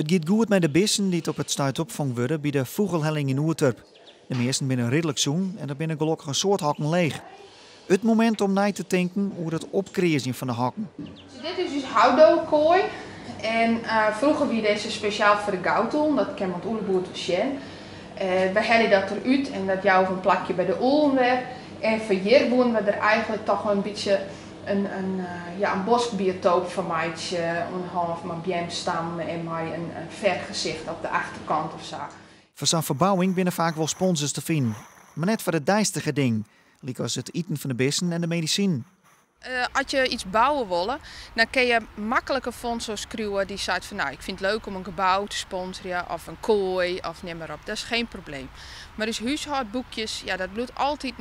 It giet goed mei de bisten dy't op it stuit opfongen wurde by de Fûgelhelling yn Oerterp. De measten binne ridlik sûn en der binne gelokkich in soad hokken leech. It momint om nei te tinken oer it opkreazjen fan de hokken. Dit is ús houdowekoai. En froeger wie dizze spesjaal foar de goudûlen, dat kin men oan goed sjen. Wy helje dat derút en dat jouwe we in plakje by de ûlen wer. En foar hjir woenen we der eigentlik toch in bytsje in, ja, in boskbiotoop fan meitsje, oan de hân fan beamstammen en mei in fergesicht op de achterkant of sa. Foar sa'n ferbouwing binne faak wol sponsors te finen, mar net foar de deistige dingen, lykas it iten fan de bisten en de medisinen. As je iets bouwe wolle, dan kinne je maklik in sponsor skriuwe dy't seit fan nou, ik fyn it leuk om in gebou te sponsorjen of in koai of neam mar op. Dat is geen probleem. Mar ús húshâldboekjes, ja, dat bliuwt altyd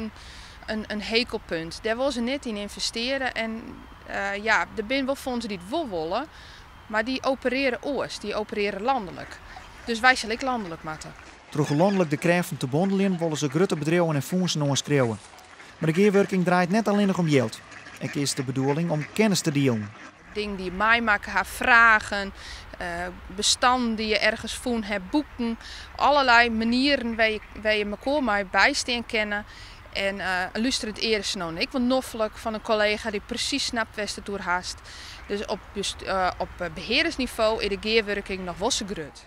in hekelpunt. Dêr wolle se net yn ynvestearje en ja, der binne wol fûnsen dy't it wol wolle, mar dy operearje oars, dy operearje lanlik. Dus wy sille ek lanlik moatte. Troch lanlik de krêften te bondeljen wolle se grutte bedriuwen en fûnsen oanskriuwe. Mar de gearwurking draait net allinnich om jild. Ek is de bedoeling om kennis te dielen. Dingen dy't je meimakke ha, fragen, bestannen dy't je ergens fûn ha, boeken. Allerlei manieren wêr't je mekoar mei bystean kinne. En in lústerjend ear is no ek wol noflik fan in kollega dy't presys snapt wêr'tst it oer hast. Dus op beheardersnivo is de gearwurking noch wol sa grut.